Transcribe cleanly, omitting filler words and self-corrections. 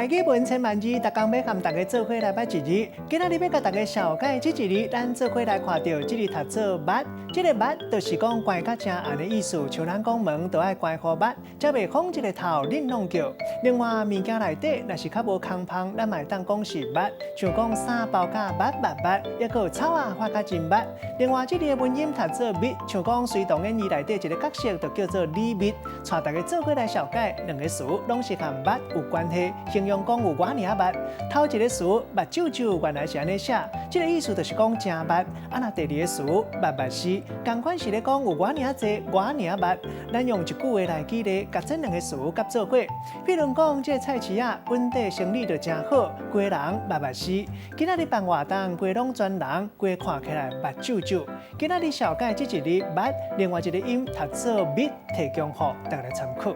台語文千萬字，逐工欲佮大家做伙來捌一字。今仔日欲共大家紹介這一字，咱做伙來看著這字讀做密，這个密就是講關甲誠嚴的意思。像咱講門都愛關予密，才袂予這个頭恁弄著。另外，物件內底若是較無空芳，咱嘛會當講是密，像講衫包甲密密密，抑閣有草仔發甲真密。另外，這字的文音讀做密，像講《隋唐演義》內底一个角色就叫做李密，帶大家做伙來紹介兩个詞，攏是和密有關係，形容講有偌爾仔密。頭一个詞目睭睭原來是按呢寫，這个意思就是講誠密。啊，若第二个詞密密絲，仝款是咧講有偌爾濟，偌爾密。咱用一句話來舉例，共這兩个詞夾做伙。比如講，這个菜市仔本地生意就誠好，規人密密絲。今仔日辦活動，規攏全人，規看起來目睭睭。今仔日紹介這一字密，另外一个音讀做密，提供予大家來參考。